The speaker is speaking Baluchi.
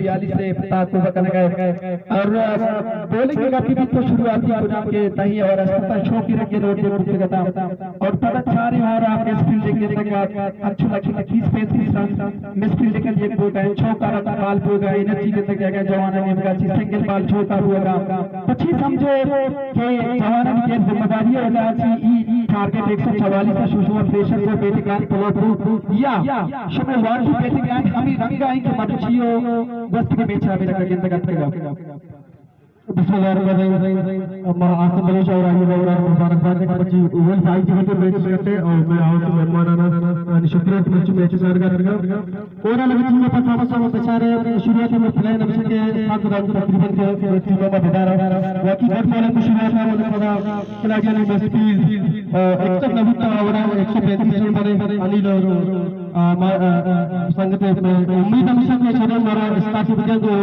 چھیالیس سے تعاقب کنگ ءَ۔ اور بولنگ کا بھی تو شروعاتی کجام کے تہی اور اسپتال شوقی رنگ کے روڈ دے بوتے گتا۔ اور پدا چاریں اوور آپ مس فیلڈنگ کے تک انچو لگی اکیس پینتیس رن مس فیلڈنگ کے لیے بوگا ہے، چوکا رن بال بوگا، انرجی کے تک اگر جوان نے کا چی سنگل بال چوکا بوگا۔ پچی سمجھو کہ جوانانی غیر ذمہ داری ہے، ادا چی ای ٹارگٹ ایک سو چوالیس ءَ شوشو پریشر کو بیٹنگ لائن پلاٹ کو یا شمے وارڈ بیٹنگ لائن ہمیں رنگ آئی کہ مروچی ہو گوست کے میچ ہمیں رکھا گندگ اتکگا۔ بسم اللہ الرحمن الرحیم۔ ما آصف بلوچ اور علی روڑا مبارکباد دے کہ پچی ورلڈ فائیو کے میچ کرتے اور میں آؤں کہ مہمانانا شکریہ کہ پچی میچ سر گا۔ اوورآل اگر ٹیم ءِ پرفارمنس ءَ ما بچاریں، شروعات ءَ ما پلین ہمیش کہ سات رن تقریباً کہ ٹیم ءَ ما بدارا۔ واقعی گڈ بالنگ ءِ شروعات ءَ، اودا پدا کھلاڑیانی مس فیلڈ، آ، ایکسٹرا نہ بوتا، اودا ایک سو پینتیس رن بنے، انیل اور، آ، ما-، آ، آ، سنگت ءِ امید ہمیش کہ چلو مارا استاسی بجن کو